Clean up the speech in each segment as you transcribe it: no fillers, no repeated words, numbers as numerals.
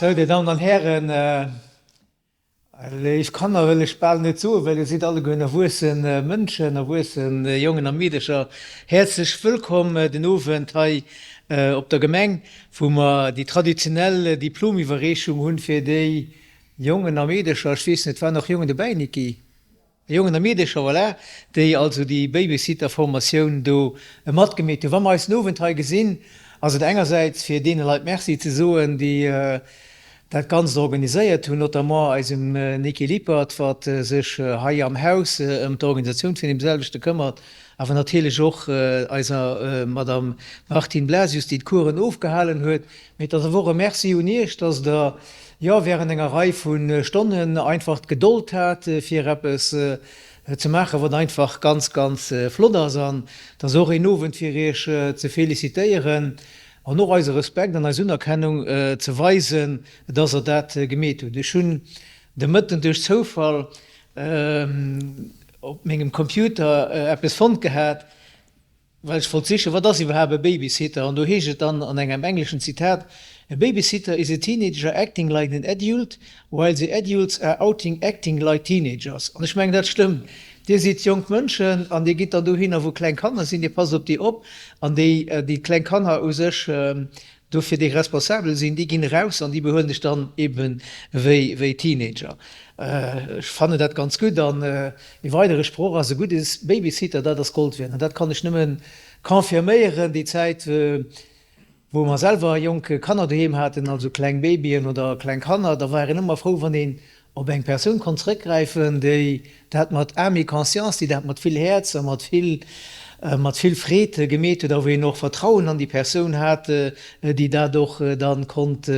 Sou, Dir Dammen an Hären, léif Kanner wëll ech bal net soen, well Dir sidd allegueren erwuesse Mënschen, erwuesse Jongen a Meedercher. Häerzlech wëllkomm den Owend hei op der Gemeng, wou mer déi traditionell Diplomiwwerreechung hunn fir déi Jongen a Meedercher, ech weess net, waren och Jongen dobäi, Niki? Jongen a Meedecher, voilà, déi also déi Babysitter-Formatioun do matgemeet hunn. Wa mer eis den Owend hei gesinn, ass et engersäits fir deene Leit Merci ze soen, déi dat Ganzt organiséiert hunn, notamment eisem Niki Lippert, wat sech hei am Haus ëm d'Organisatioun vun deem selwechte këmmert, awer natierlech och eiser Madame Martine Blasius, déi d'Coursen ofgehalen huet. Mee et ass awer och e Merci un Iech, dass Der, jo, während enger Rei vu Stonnen einfach d'Gedold hat, fir eppes ze maachen, wat einfach ganz, ganz flott ass. An et ass och een Owend, fir Iech ze felicitéieren an och eise Respekt an eis Unerkennung ze weisen, dass Der dat gemeet hutt. Ech hunn de Mëtten duerch Zoufall op mengem Computer eppes fonnt gehat, Well ech wollt sichen, wat ass iwwerhaapt e Babysitter? An do heescht et dann an engem engleschen Zitat, A babysitter is a teenager acting like an adult, while the adults are outing acting like teenagers. An ech mengen, dat stëmmt. Dir sidd jonk Mënschen an dir gitt dann dohinner, wou kleng Kanner sinn, dir passt op déi op an déi, déi kleng Kanner u sech Dofir déi Responsabel sinn, déi ginn eraus an déi behuelen sech dann ebe wéi Teenager. Ech fannen dat ganz gutt. An ee weidere Sproch ass, E gudde Babysitter, dat ass Gold wäert. An dat kann ech nëmme confirméieren. Déi Zäit, wou mer selwer jonk Kanner doheem haten, also kleng Babyen oder kleng Kanner, da war een ëmmer frou, wann een op eng Persoun konnt zrëckgräifen, déi dat mat âme et conscience, déi dat mat vill Häerz a mat vill, mat vill Freed gemeet huet a wou een och Vertrauen an déi Persoun hat, déi dat och da konnt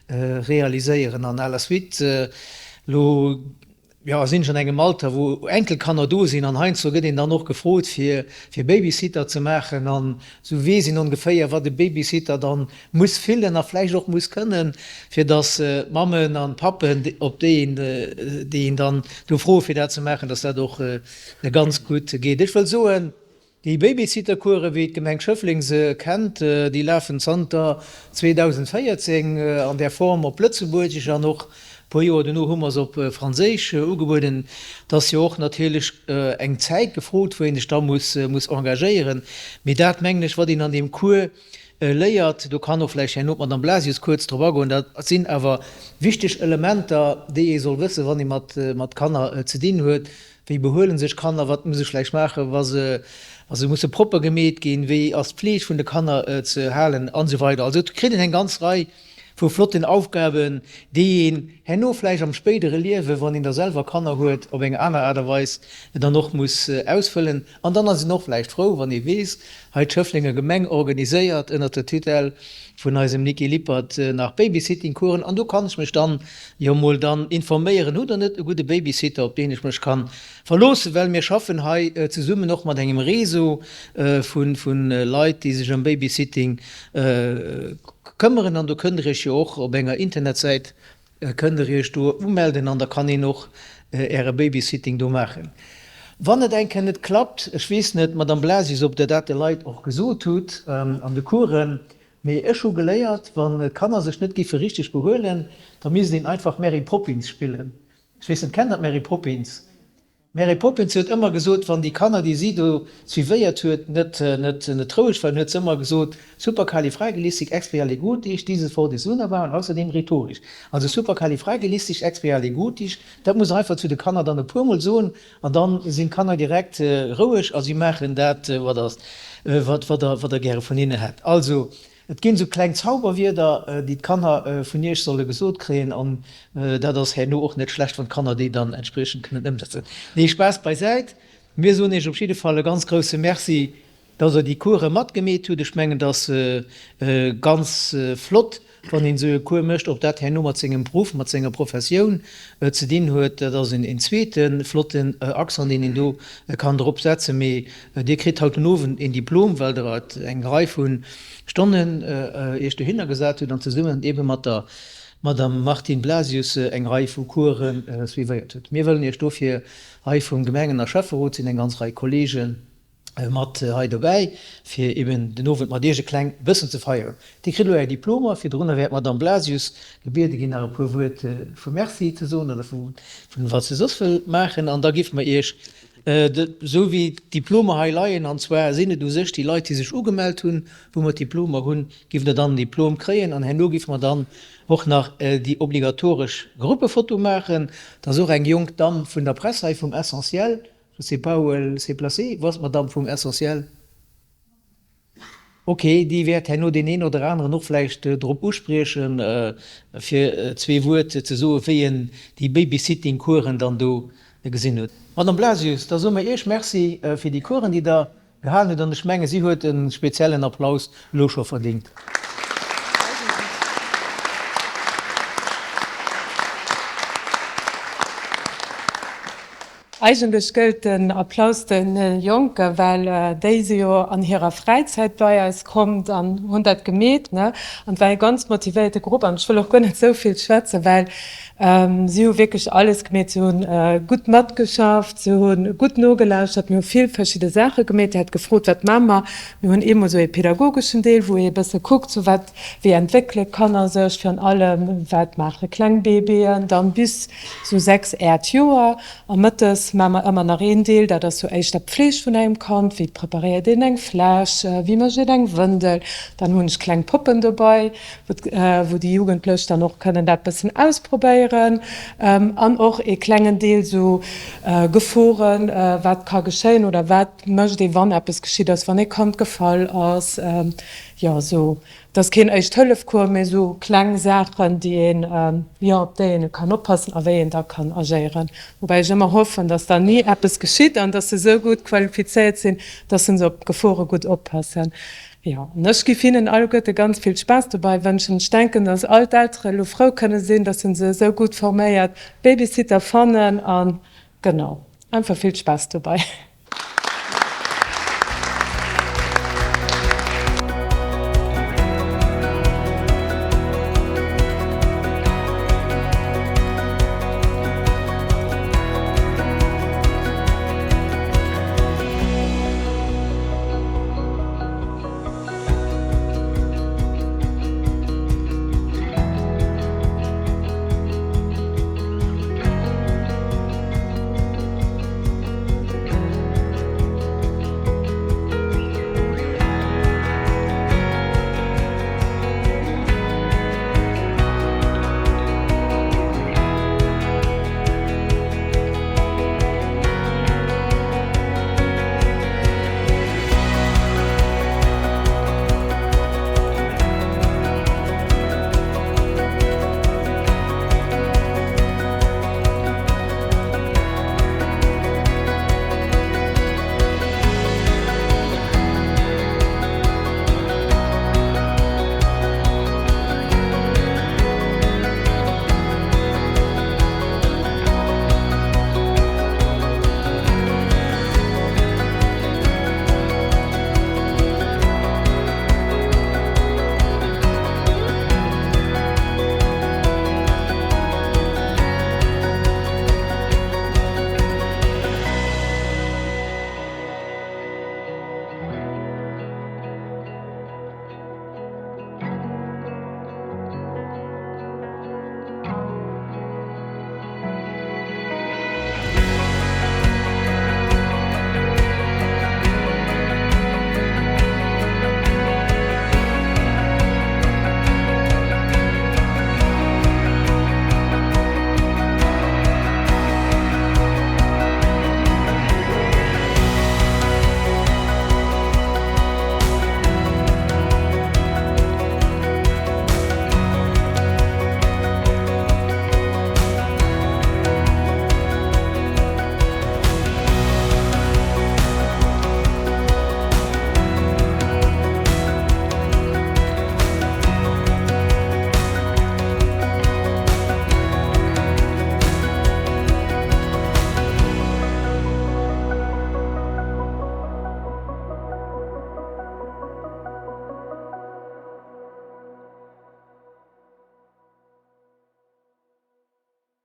realiséieren. An à la suite, elo, jo, sinn ech an engem Alter, wou Enkelkanner do sinn an heiansdo gëtt een dann och gefrot, fir, fir Babysitter ze maachen an esou weess een ongeféier, wat e Babysitter dann muss fillen a vläicht och muss kënnen, fir datt d'Mammen an d'Pappen, op déi een, déi een dann do froe fir dat ze maachen, datt dat och ganz gutt geet. Ech wëll soen, déi Babysittercoursen, wéi d'Gemeng Schëffleng se kennt, déi lafen zanter 2014 an där Form op Lëtzebuergesch an och e puer Joer dono hu mer se op Franséisch ugebueden. Et ass jo och natierlech eng Zäit gefrot, wou ee sech da muss engagéieren. Mee dat, mengen ech, wat een an deem Cours léiert, do kann och vläicht herno d'Madame Blasius kuerz drop agoen, dat sinn awer wichteg Elementer, déi ee soll wëssen, wann ee mat Kanner ze dinn huet, Wéi behuele sech Kanner, wat muss ech vläicht maachen, wa se, wa se musse propper gemeet ginn, wéi ass d'Fleeg vun de Kanner ze halen an esou weider. Also et kritt een eng ganz Rei vu flotten Aufgaben, déi een herno vläicht am spéidere Liewen, wann een da selwer Kanner huet, op eng aner Aart a Weis dann och muss ausfëllen. An dann ass een och vläicht frou, wann ee weess, hei d'Schëfflenger Gemeng organiséiert ënnert der Tutelle vun eisem Niki Lippert nach Babysitting-Coursen an do kann ech mech dann jo mol dann informéieren, hutt der net e gudde Babysitter, op deen ech mech kann verloossen, well mir schaffen hei zesummen och mat engem Réseau vu Leit, déi sech ëm Babysitting këmmeren an do kënnt der iech jo och op enger Internetsäit kënnt der iech do umelden an da kann een och äre Babysitting do maachen. Wann et eng Kéier net klappt, ech weess net, Madame Blasius, ob Der dat de Leit och gesot hutt an de Coursen, mee ech hu geléiert, wann d'Kanner sech net géife richteg behuelen, da misst een einfach Mary Poppins spillen. Ech weess net, kennt Der d'Mary Poppins? D'Mary Poppins huet ëmmer gesot, wann déi Kanner, déi si do suivéiert huet, net, net, net roueg waren, huet se ëmmer gesot, Superkalifragilistikexpialigotisch, dieses Wort ist wunderbar und außerdem rhetorisch. Also Superkalifragilistikexpialigotisch, dat muss Der einfach zu de Kanner dann e puermol soen an dann sinn d'Kanner direkt roueg a si maachen dat, wat Der, wat, wat Der, wat Der gäre vun hinne hätt. Also, Et ginn esou kleng Zauberwierder, déi d'Kanner vun Iech solle gesot kréien, an dat ass herno och net schlecht, wann d'Kanner déi dann entspriechend kënnen ëmsetzen. Nee, Spaass beisäit, mir soen Iech op jidde Fall e ganz grousse Merci, dass Der déi Course matgemeet hutt. Ech mengen, et ass ganz flott, wann een esou e Cours mécht. Ob dat herno mat sengem Beruff, mat senger Professioun ze dinn huet, dat ass en zweete flotten Accent, deen een do kann drop setzen. Mee Dir kritt haut den Owend een Diplom, well Der et eng Rei vu Stonnen Iech dohinner gesat hutt an zesummen eebe mat der Madame Martine Blasius eng Rei vu Coursen suivéiert hutt. Mir wëllen Iech dofir hei vum Gemengen a Schäfferot, sinn eng ganz Rei Kollegen. Mat hei dobäi, fir eben den Owend mat Iech e kleng bëssen ze feieren. Dir kritt elo Är Diplomer. Virdrunner wäert d'Madame Blasius gebiede ginn, nach e puer Wuert vu Merci ze soen oder vu wat se soss wëll maachen. An da giffe mer Iech, esou wéi d'Diplomer hei leien, an zwar sinn et u sech déi Leit, déi sech ugemellt hunn, wou mer d'Diplomer hunn, giff Der dann en Diplom kréien. An herno giffe mer dann och nach déi obligatoresch Gruppefoto maachen. Da ass och eng jonk Damm vun der Press hei vum Essentiel. Je sais pas où elle s'est placée. Wou ass d'Madame vum Essentiel? Ok, déi wäert herno deen een oder aneren och vläicht drop uspriechen, fir zwee Wuert ze soen, wéi en déi Babysitting-Coursen dann do gesinn huet. Madame Blasius, da soe mer Iech Merci fir déi Coursen, déi Der Gehalen huet, an ech menge si huet e speziellen Applaus elo scho verdingt. Eigentlech gëllt den Applaus de Jonken, well déi si jo an hirer Fräizäit bei eis komm an hunn dat gemeet. An et war e ganz motivéierte Grupp an ech wëll och guer net esou vill schwätzen, well Si hu wierklech alles gemeet. Si hu gutt matgeschafft, si hu gutt nogelauschtert. Mir hu vill verschidde Saache gemeet. Dir hat gefrot, wat maache mer. Mir hunn eemol esou ee pedagogeschen Deel, wou ee e bësse kuckt, sou wat, wéi entwéckele Kanner sech, virun allem wat maache kleng Baby'en, dann bis sou 6, 8 Joer. A mëttes maache mer ëmmer nach een Deel, dat ass sou éischter d'Pfleeg vun engem Kand, wéi preparéiert een eng Fläsch, wéi mécht een eng Wëndel. Dann hunn ech kleng Poppen dobei, wou déi Jugendlech dann och kënnen dat bëssen ausprobéieren an och ee klengen Deel sou Geforen, wat ka geschéien oder wat mécht ee wann eppes geschitt ass, wann ee Kand gefall ass, jo sou. Et ass keen Éischt-Hëllef-Cours, mee sou kleng Saachen, déi een, jo, op déi een kann oppassen a wéi een da kann agéieren. Woubäi ech ëmmer hoffen, dass dann ni eppes geschitt an dass se sou gutt qualifizéiert sinn, dass se op d'Gefore gutt oppassen. Jo, an ech giff hinnen alleguerte ganz vill Spaass dobei wënschen. Ech denken, dass all d'Eltere elo frou kënne sinn, dass se se esou gutt forméiert Babysitter fannen. A genau, einfach vill Spaass dobei.